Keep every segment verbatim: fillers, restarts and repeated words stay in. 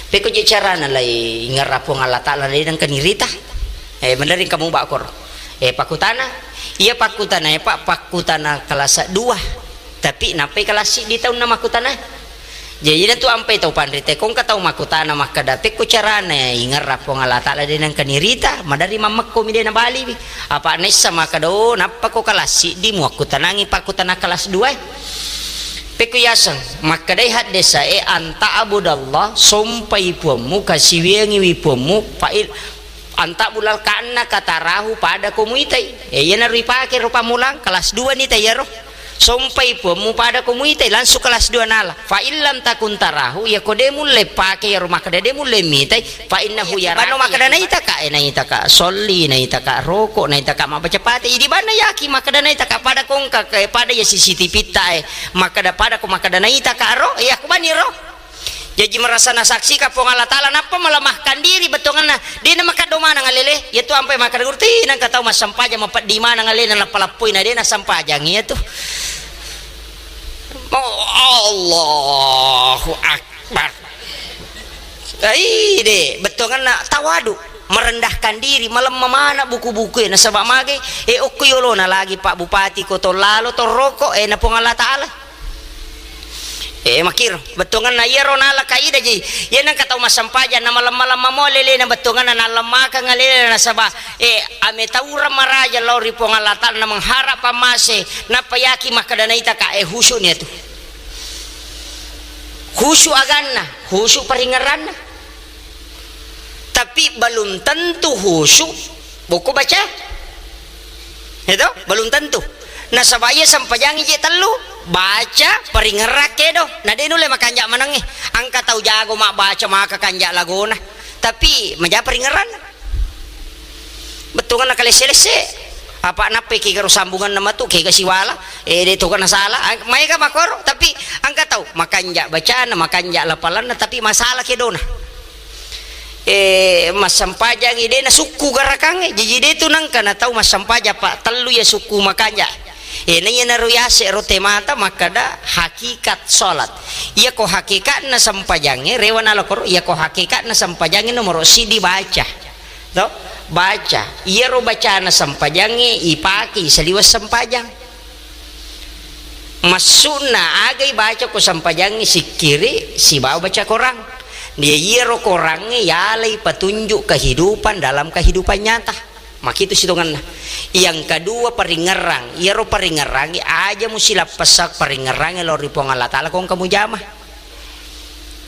Pekko je carana lai ingerra Puang Allah Ta'ala de nengka nirita. Eh, meneri kamu bakor. Eh, pakkutana. Iya pakkutana, eh, Pak, pakkutana kelas dua. Tapi nappai kelas siddi taunna makkutana. Jadi, iyana tu ampai tau panrita, ko engka tau makkutana makkeda, pekko carana ingerra Puang Allah Ta'ala de nengka nirita, madari mammekko mi de nabaliwi. Apa naissa makkeda, oh, nappako kelas siddi muakkutanangi pakkutana kelas dua. Pekko yaseng, makkedai haddesa e, anta abudallah, sompai puammu, kasiwiangiwi puammu, fa'il, anta bulal kanna katarahu pada ko muitai. E, iyanaro ipake ro pammulang, kelas dua ni taiyaro. Sompai puammu pada ko muitai, langsung kelas dua nala. Fa illam takun tarahu, iya ko de mulle pake iyaro makkeda de mulle mitai, fa innahu yara. Bano makkeda naitaka, e, naitaka solli, naitaka roko, naitaka mabbaca pate. Idi bana yaki makkeda naitaka pada kongka, e, pada iya C C T V ta, e, makkeda pada ko makkeda naitaka ro, e, aku bani ro. Jaji merasa nasaksikan Puang Allah Ta'ala, nappa melemahkan diri bettuanganna. Dena makaddo maneng alele, iyatu ampai makkeda guru, ti nengka tau massempajang mapeddi maneng alena lappa-lappoi na dena sempajang iyatu. Oh, Allahu Akbar. Ai de, bettuanganna tawadu, merendahkan diri, malemma mana buku-buku e, nasaba mage, e, okko yolona lagi Pak Bupati ko to lalo to roko, e, na Puang Allah Ta'ala. Eh, makiro, bettuanganna iyaro nala kaidah ji. Iya nengka tau massempajang na malemma-lemma mo lelena bettuanganna na lemmakeng lelena nasaba, eh, ame taurang maraja lao ri Puang Allah Ta'ala na mengharap pammase, nappa yaki makkeda naitaka, eh, khusyuk ni atu. Khusyuk aganna, khusyuk paringerranna. Tapi belum tentu khusyuk buku baca. Itu belum tentu. Nasaba iya sempajangi je tellu, baca, paringerra, kedo. Na de nulle makanja manengnge. Engka tau jago mabbaca maka kanja lagona. Tapi maja paringerranna. Bettuanganna kalesse-lesse. Apa nappai kega ro sambunganna matu, kega siwala, eh, de to kana sala. Ang-, maega makoro, tapi engka tau makanja bacana, makanja lapalanna, tapi masalah kedona. Eh, massempajangi de nasukku garakangnge, jaji de tu nengka na tau massempajang pa tellu iya sukku makanja. Eh, na iyanaro yase ro temata makkeda hakikat salat. Iyako hakikatna sempajangnge, rewa nalokoro, iyako hakikatna sempajangnge nomoro siddi baca. To? Baca. Iyaro bacana sempajangnge ipake isaliweng sempajang. Maksudna, aga ibaca ko sempajangnge sikkiri sibawa baca Korang. Dia iyaro Korangnge yalai petunjuk kehidupan dalam kehidupan nyata. Makitu sitongenna. Yang kedua, paringerrang. Iyaro paringerrangnge aja musilappessa paringerrangnge lao ri Puang Allah Ta'ala ko engka mujama.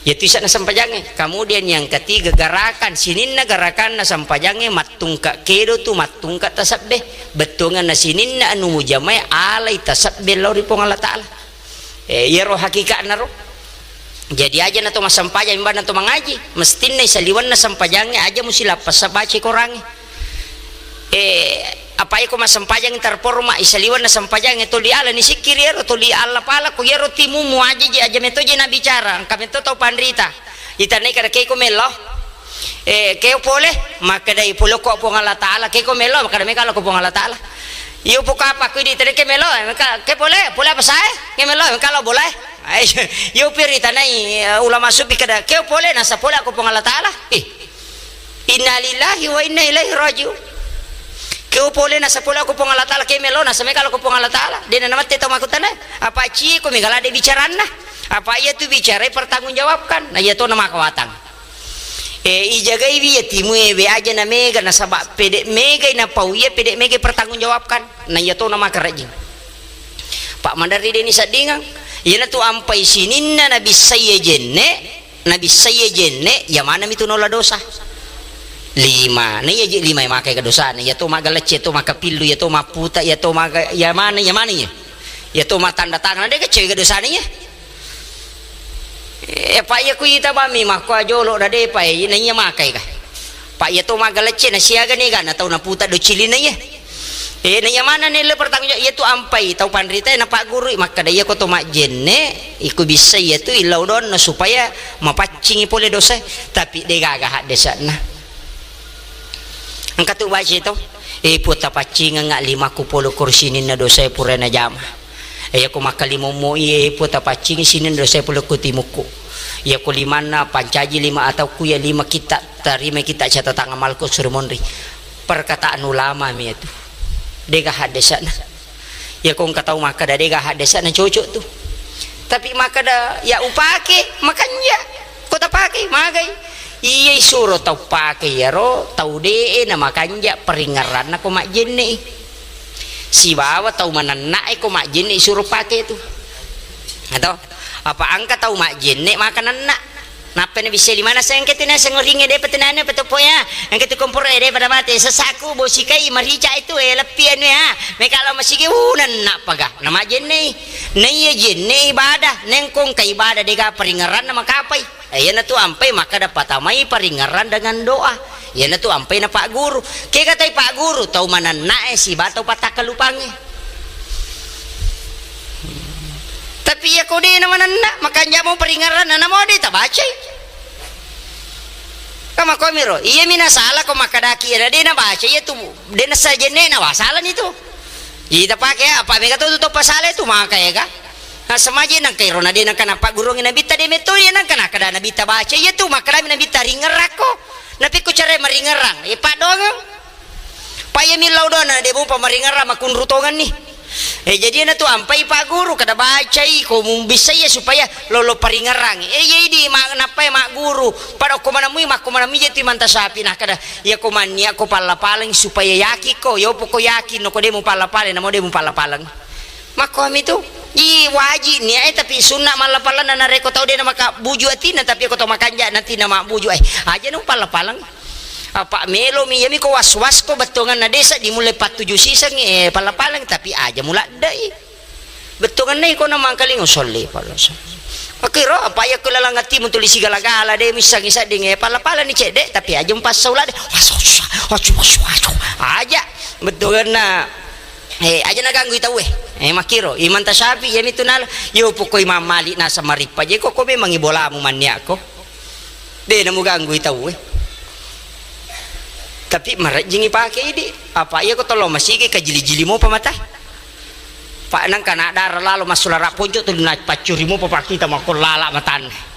Iyatu ise'na sempajangnge. Kemudian yang ketiga, gerakan. Sininna gerakanna sempajangnge mattungka kedo tu, mattungka tasebbe. Bettuanganna sininna anu mujamae alai tasebbe lao ri Puang Allah Ta'ala. Eh, iyaro hakikatna ro. Jadi aja na to massempajang, imba na to mangaji, mestinna isaliwenna sempajangnge aja musilappessa baca Korangnge. Eh, apa iko massempajang terporma, isaliwenna sempajangnge toli ala ni sikkiri ero, toli ala pala ko iyaro timumu aja je, aja meto je nabicara, engka meto tau panrita. Itanai kada keko melo. Eh, keo pole, makkedai pole ko Puang Allah Ta'ala, keko melo, makkeda meka lo ko Puang Allah Ta'ala. Iyo puka apa ku di tadi ke melo, eh, meka, ke pole, pole apa sae? Ke melo, meka lo boleh. Ai, iyo piri tanai, eh, ulama sufi kada, keo pole, nasa pole ko Puang Allah Ta'ala. Ih. Innalillahi wa inna ilaihi raji'un. Keo pole nasa pole ko Puang Allah Ta'ala, ke melo nasa meka lo ko Puang Allah Ta'ala. Dena namate tau makkutana, apa ci ko mega lade bicaranna? Apa iya tu bicara pertanggungjawabkan? Na iya to na makawatang. Eh, ijagaiwi iya timue, we aja na mega, nasaba pede mega na pau iya, pede mega pertanggungjawabkan. Na iya to na makarajing. Pak Mandari deni saddingang. Iyana tu ampai sininna nabissai iya jenne, nabissai iya jenne, iya manami tu nola dosa. Lima, na iya je lima makai ke dosana. Iya to magalecce, iya to makapillu, iya to maputa, iya to maga, iya mana, iya mana iya. Iya to matanda tangan, de kecil ke dosana iya. Eh, Pak, iya kuita bami makko ajolo na depa, eh, na iya makai ka. Pak, iya to magalecce na siaga ni ga na tau naputa do cilina iya. Eh, na iya mana ni le pertanggung jawab, iya tu ampai tau panrita na Pak Guru makkada iya ko to majjenne, iku bisa iya tu illau donna supaya mapaccingi pole dosa, tapi de gaga haddesana. Engka tu baca to, eh, Puang tapaccingengnga limakku pole kursininna dosa pura na jama. Iya ko makkalimommo iye, Puang tapaccingi sininna dosae pole ko timukku. Iya ko limanna pancaji lima atau ku iya lima kitta, tarimai kitta catatan amalku suri monri. Perkataan ulama mi itu. Dega haddese'na. Iya ko engka tau makkeda dega haddese'na cocok tu. Tapi makkeda ya upake makanja. Ko tapake magai. Iya isuro tau pake iyaro tau de'e na makanja paringerranna ko majjenne. Sibawa tau manennae ko majjenne isuro pake tu. Atau apa engka tau majjenne maka nenna. Nappa na bisa lima naseng engka tu naseng oringnge depa tenana petoppo ya. Engka tu komporo e depa damate sesaku bosikai marica itu e leppi anu ya. Meka lo masigi unenna paga na majjenne. Na iya jenne ibadah nengkong ka ibadah dega paringerranna makapai. Eh, iyanatu ampai makkeda patamai paringerrang dengan doa. Iyanatu ampai na Pak Guru. Kega tai Pak Guru, tau manennae siba tau pattakkalupangnge. Tapi iya ko de na manenna, makanja mo paringerrang, na mo de tabacai. Kama komiro, iya mina salah ko makkadaki iya de na baca, iya tu de na sajenne na wasalah ni tu. Ita pake apa mega tu tu toppa salah tu maka ya ga. Nah, semaji nangka iro na de nangka napagguruangngi nabitta de metto iya nangka nakkeda nabitta baca iya tu makkedami nabitta ringerrakko. Napikku cara maringerrang. Eh, paddoangeng. Pa iya millau dona de mupa maringerrang makunru tongenni. Eh, jadi na tu ampai Pak Guru kada bacai ko mubissa iya supaya lolo paringerrang. Eh, iya idi ma nappai magguru. Pada ko manamui makko manamui jeti manta sapi nah kada iya ko mannia ko palla paleng supaya yakin ko yo poko yakin no ko de mupalla paleng namo de mupalla paleng. Makkomi tu, i waji nia eh tapi sunna mallapaleng na nareko tau de na maka buju atina tapi ko tau makanja natina mabbuju eh aja nu pallapaleng. Apa melo mi yami ko was-was ko bettongan na desa dimulai pattuju siseng eh pallapaleng tapi aja muladdai. Bettongan na iko na mangkaling usolli pallasa. Akiro apa ya ko lalang atimu tuli sigala-gala de missangi sedding eh pallapaleng ni cedde tapi aja mupassau ladde. Aja bettongan na Eh, aja naganggui tauwe. Eh, makkiro, Imam Tasyafi, iyami tu nala. Yo, pokok Imam Malik nasa marippa je, kok, kok memang ibolamu manniakko. De, namu ganggui tauwe. Tapi marejjingi pake idi. Apa iya ko tolo masigi kajili-jili mopa mata. Pak nangka na dara lalo massulara ponco tu na paccuri mopa pak kita makko lala matanna.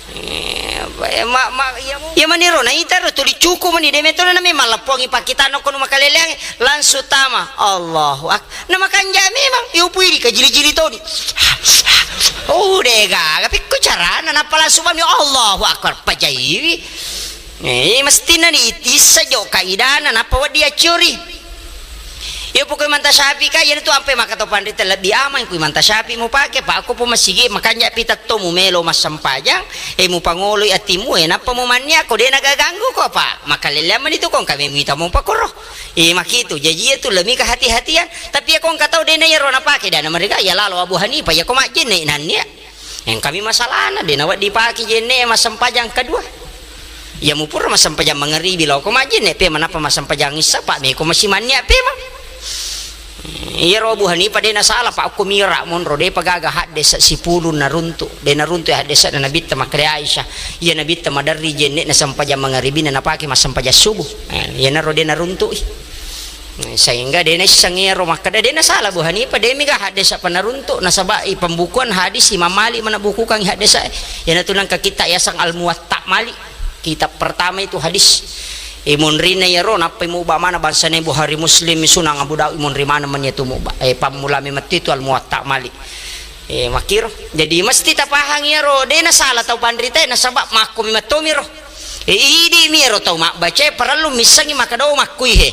Eh, ma, ma, iya, iya maniro na ita ro tuli cuku mani de metona na memang lappongi pakitano kono makaleleang langsung tama Allahu ak na makanja memang yo pui di kajili-jili toni. Oh de gaga pikku carana nappa langsung mami Allahu akbar pajaiwi. Eh, mestina ni itissa jo kaidana nappa weddi accuri. Iya pokok Imam Tasyafi ka, iyana tu ampe maka tau panrita lebbi amang ku Imam Tasyafi mu pake, pa ko po masigi makanja pitatto mu melo massempajang, eh mu pangoloi atimu, eh nappa mu mannia ko de na gaganggu ko pa, makaleleang mani tu kong kami muita mu pakoro. Eh makitu, jaji iya tu lebih kehati-hatian, tapi ya kong katau de na iyaro na pake dana mereka, ya lalo Abu Hanifah, ya ko majjenne nannia. Engkami masalahna, de nawedding pake jenne massempajang kedua. Iya mupura massempajang mangaribi lao ko majjenne pe manappa massempajang issa pa meko masimannia pe ma. Iyaro Abu Hanifah de nasala pa ko mira monro de pagaga haddesa sipulung naruntu. De naruntu haddesa na nabitta makkeda Aisyah. Iya nabitta maderri jenne na sempajang mangaribi na napake massempajang subuh. Eh, iyanaro de naruntu. Sehingga de naisseng iyaro makkeda de nasala Abu Hanifah de mega haddesa panaruntu nasaba i pembukuan hadis Imam Malik mana bukukan haddesa iyanatu nangka kitta yaseng Al Muwatta Malik kitab pertama itu hadis. Imunrina iyaro nappai muba mana bangsana Bukhari Muslim Sunan Abu Daud imunri mana mani itu muba eh pammula memetti itu Al Muwatta Malik. Eh makkiro jadi mesti tapahang iyaro de nasala tau panrita nasaba makko mi mattomiro. Eh, idi mi ero tau mabbaca parellu missengi makkeda makkui he.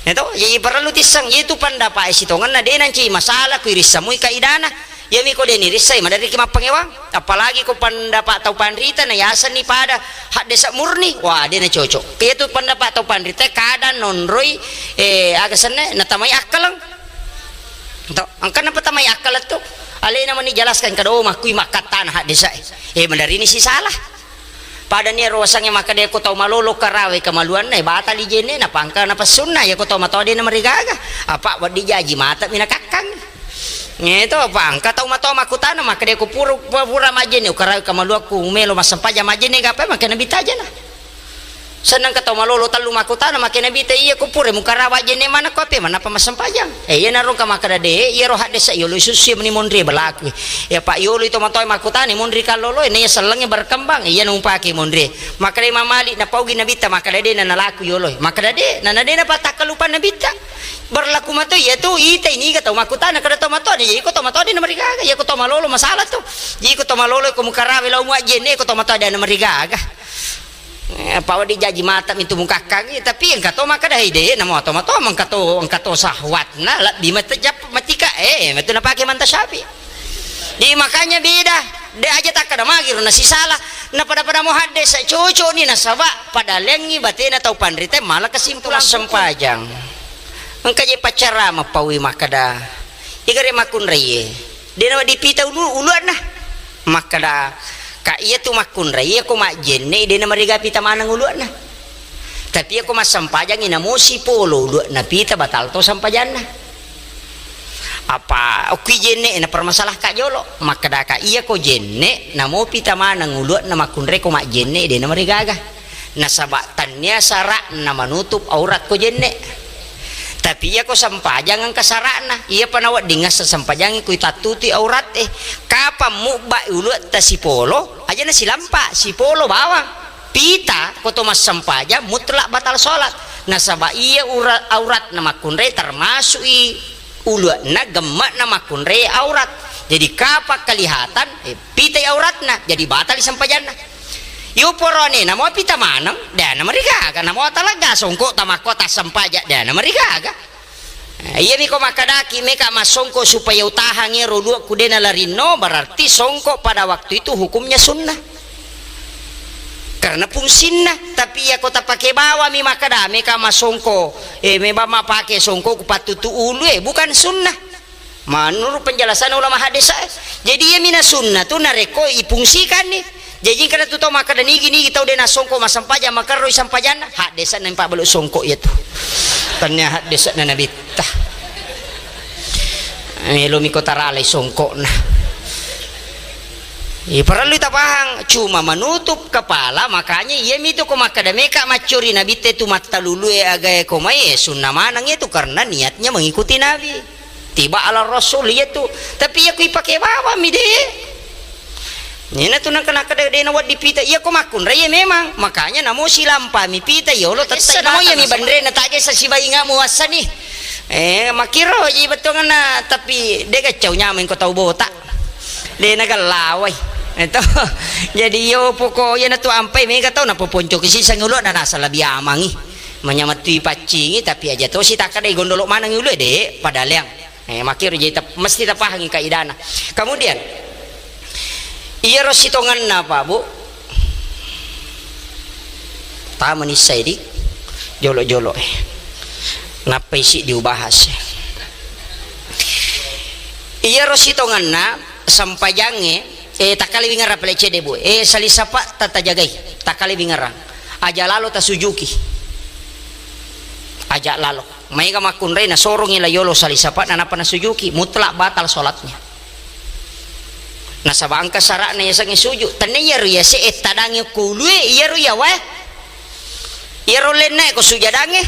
Neto, jadi parellu tisseng itu pendapat sitongenna de nanci masalah kui rissamui kaidana. Iya mi ko de ni rissai maderiki mappangewang. Apalagi ko pendapat tau panrita na yasenni pada haddesa murni. Wah, de na cocok. Iya tu pendapat tau panrita kada nonroi eh aga senne natamai akkaleng. To, engka napatamai akkaleng tu. Alena mani jelaskan kada makkui makkattana haddesa. Eh maderini si salah. Pada ni ero wasengnge makkeda ko tau malolo karawe kamaluanna, eh, batali jenne, napangka napassunna, iya ko tau matoa de namarigaga. Apa wedding jaji mata mi nakakkang. Ngeto apa engka tau matoa makkutana makkeda ko pura, pura majjenne, ukarawe kamaluakku, umelo massempajang majjenne, gapai makkeda nabitajana. Senneng ka tau malolo tellu makkutana, makkeda Nabitta, iya ko pura mukarawa jenne maneng ko ape manappa massempajang? Eh, iyanaro engka makkeda de, iyaro haddesa yolo isussu meni monri balaku. Ya, Pak, yolo itu matoa makkutana monri kallolo, naiya sellengnge berkembang, iya nupake monri. Makkeda Imam Malik, napaugi Nabitta, makkeda de, nana laku yolo. Makkeda de, nana de napattakkalupang Nabitta. Berlaku mato iya tu, ita ini ga tau makkutana, kada tau matoa, iya ko tau matoa de namarigaga, iya ko tau malolo masalah tu. Iya ko tau malolo ko mukarawa lao muajjenne, ko tau matoa de namarigaga. Eh, apa wedding jaji mata mintu mukakkangi, tapi engka to makkeda, "Hei, de, namo to mato, engka to, engka to sahwatna, lebbi matejap matika." Eh, itu napake manta Syafi'i. Jadi makanya beda. De aja takkeda magiro nasisala. Napada-pada mo haddesa cocok ni nasaba pada lengi batena tau panrita mala kesimpulan sempajang. Engka je pacara mapaui makkeda, "Igare makkunraie." De nawedding pita ulu-, uluanna. Makkeda, "Ka iya tu makkunrai, iya ko majjenne, de namariga pita maneng uluanna. Tapi iya ko massempajangi namo sipolo uluanna pita, batal to sempajanna." Apa okki jenne na permasalahka jolo. Makkeda, "Ka iya ko jenne, namo pita maneng uluanna makkunrai ko majjenne, de namarigaga." Nasaba tannia sara'na manutup aurat ko jenne. Tapi iya ko sempajang engka sara'na, iyapa nawedding ngassa sempajangi kui tattutui aurat e. Kapang mubba uluatta sipolo, aja nasilampa, sipolo bawang. Pita ko to massempajang mutlak batal sholat. Nasaba iya ura-, auratna makkunrai termasuk i uluanna, gemme'na makkunrai aurat. Jadi kapang kelihatan, eh, pitai auratna, jadi batali sempajanna. Yo porone namo pita maneng, de namarigaga, namo talega songko tamakko tassempajang, de namarigaga. Eh, iyami ko makkedaki meka massongko supaya utahangi ro dua kudena larinno, berarti songko pada waktu itu hukumnya sunnah. Karena fungsinna, tapi iya ko tapake bawami makkeda meka massongko, eh, memang mapake songko ku pattutu ulu, eh, bukan sunnah. Menurut penjelasan ulama hadis, eh. Jadi iya mina sunnah tu narekko ipungsikan ni. Jadi kada tu tau makkeda nigi-nigi tau de nasongko massempajang, makerroi sempajanna, haddesa na impabalu songko iya tu. Tannia haddesa na Nabitta. Melo miko taralai songkokna. Iya, parellu tapahang, cuma menutup kepala, makanya iya mitu ko makkeda meka maccuri Nabitta tu mattalulu e agae ko mai, eh, sunnah maneng itu karena niatnya mengikuti Nabi. Tiba ala Rasul iya tu. Tapi iya ku ipake bawami de. Nina tu nangka nakkeda de nawedding pita. Iya ko makkunrai iya memang. Makanya namo silampami pita, iya Allah, tetta namo iya mi banrena taja sasibainga muassani. Eh, makkiro ji bettuanganna, tapi de gaccau nyameng ko tau botak. De nagellawai. Eto. Jadi yo poko iya natu ampai mega tau napoponcoki siseng ulu na nasa lebbi amangi. Manyameng tu ipaccingi, tapi aja to sitakkeda gondolo maneng ulu de, pada leang. Eh, makkiro jadi tap-, mesti tapahangi kaidana. Kemudian, iyaro sitongenna, Pak, Bu, tama nissai di jolo-jolo, eh. Nappa isi diubahas. Iyaro sitongenna sempajangnge, eh, takkaliwingerang pale cede, Bu. Eh, salisapa tatajagai, takkaliwingerang. Aja lalo tasujuki. Aja lalo. Maega makkunrai nasorongi la yolo salisapa'na nappa nasujuki, mutlak batal sholatnya. Nasaba engka sara'na yasengnge sujud. Tennia iyaro yase'e tadangnge ko ulue, iyaro yawae. Iyaro lennae ko sujadangnge.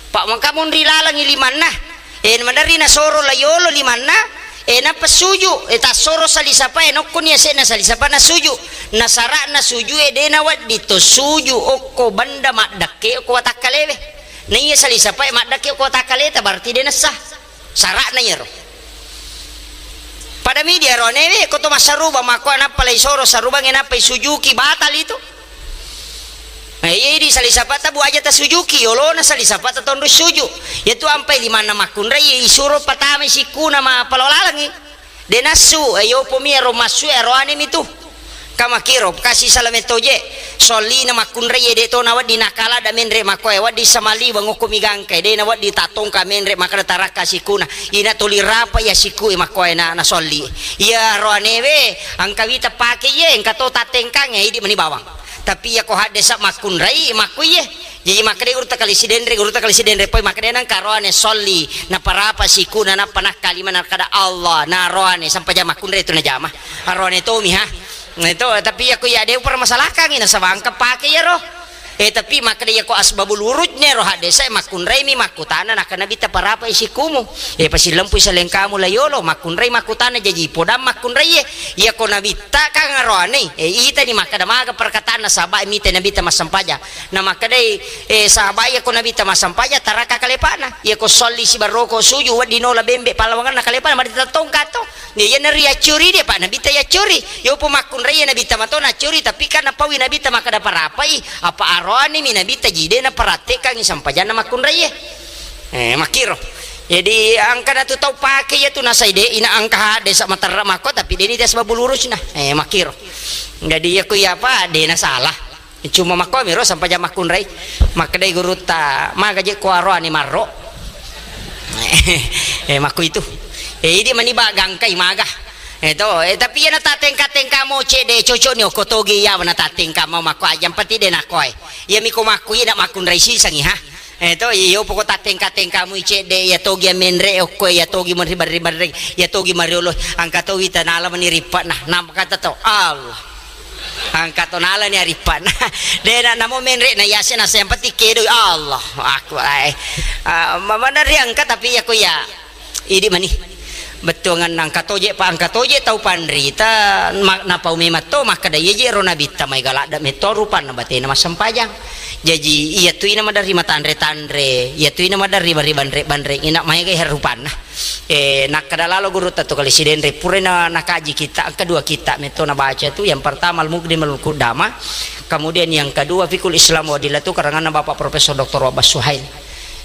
Pak, mengka monri lalengngi limanna. Eh, maderri nasoro la yolo limanna. Eh, nappa suju. Eh, tassoro salisapae, nokkoni yase'na salisapa nasuju. Nasara'na sujue de nawedding to suju okko benda maddekke okko watakkalewe. Naiya salisapae maddekke ko takkaleta, berarti de nessa. Sara'na iyaro. Pada midi aroanewe, ko to massarubang makko nappa lai soro sarubang e nappa isujuki, batal itu. Eh, iya idi salisapata bu aja tasujuki, yolona salisapata tonro suju. Yatu ampai limanna makkunrai isuro patamai sikkuna ma palolaleng i. De nassu, eh, yopomi ero massu, eh, aroane mi tu. Ka makkiro, kasi salame toje. Sollina makkunrai, eh, de to nawedding nakala da menre makkoe, wedding samali wangokko mi gangkai, de nawedding tatongka menre makkada tarakka sikuna. Ina toli rapa iya siku, eh, makkoe na, na solli. Iya aroanewe, engka wita pake iye, engka to tattengkang, eh, idi meni bawang. Tapi iya ko haddesa makkunrai, makku iye. Jaji makkeda gurutta kali sidenre, gurutta kali sidenre, poi makkeda nang karoane solli, naparapa sikuna, nappa nakkalima, nakkada Allah, naroane, sampajang makkunrai tu najama. Aroane tomi, ha. Nah, itu, tapi aku iya de permasalahkan, nasaba engka pake iyaro. Eh, tapi makkeda iyako asbabul wurudna ro haddesa, makkunraimi makkutana, nakkeda Nabitta, parapai sikumu. Eh, pasillempui salengkamu la yolo, makkunrai makkutana, jaji podang makkunraie. Iyako Nabitta kan aroane, eh, itani makkeda maga perkataanna sahabat mita Nabitta massempajang. Na makkedai, eh, sahabat, iyako Nabitta massempajang, taraka kalepana. Iyako solli sibaroko suju, wedding nola bembe pallawanganna kalepana, mari tattongka to. Iya, iya nariaccuri dia, Pak, Nabitta yaccuri. Yopo makkunrai iya Nabitta mato naccuri, tapi kan napaui Nabitta makkeda parapai, apa aroanimi Nabitta jide naparattekangngi sampajanna makkunraie. Eh, makkiro. Jadi, angka natu tau pake iya tu nasai de, ina angka hadde sa materra makko, tapi deni dia sebab bulurusna. Eh, makkiro. Jadi, iya ku iya apa, de na salah. Cuma makko miro sampajang makkunrai. Makkedai gurutta, maga je ko aroani marro. Eh, makku itu. Eh, idi mani ba gangkai maga. Eh, to, eh, tapi iya natatengka-tengka mo cedde cocok ni okko toge iya natatengka mau makko ajang pati de nakoi. Iya miko makku iya nak makkunrai sisangi ha. Eh, to, iyo poko tatengka-tengkamu cedde iya togi menre okko iya togi mari barri-barri iya togi mariolo angka togi tanala mani ripa nah nama kata to Allah. Angka to nala ni aripan. De na namo menre na yase na yang penting kedo Allah. Aku ai. Ah, mamana ri angka tapi ya ko ya. Idi mani. Bettuangan angka toje pa angka toje tau panrita ma- napau memang to makkeda iya je ro Nabitta mai galadda metto rupanna batena massempajang. Jaji iya tu ina maderri matanre-tanre, iya tu ina maderri bari banre-banre ina mai ga rupanna. Eh, nakkeda lalo gurutta tu kali sidenre pura na nakaji kita angka dua kita metto nabaca tu yang pertama Al-Muqdim Al-Qudama, kemudian yang kedua Fikul Islam wa Adillatuh karanganna Bapak Profesor Doktor Wahbah Suhail.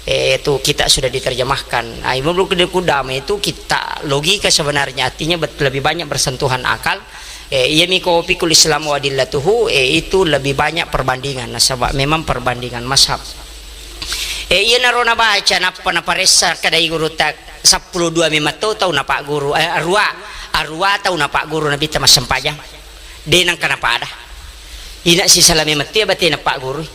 Eh, itu kita sudah diterjemahkan. Ah, Imam Ibnu Qudamah itu kita logika sebenarnya, artinya bet- lebih banyak bersentuhan akal. Eh, iya miko Fikul Islam wa Adillatuhu, eh, itu lebih banyak perbandingan. Nasaba memang perbandingan mazhab. Eh, iya naro nabaca nappa naparessa kedai guru tak sepuluh dua memang tau tau napak guru, eh, arua, arua tau napak guru Nabitta massempajang. De nangka napada. Ina sisala memang tia bate napak guru.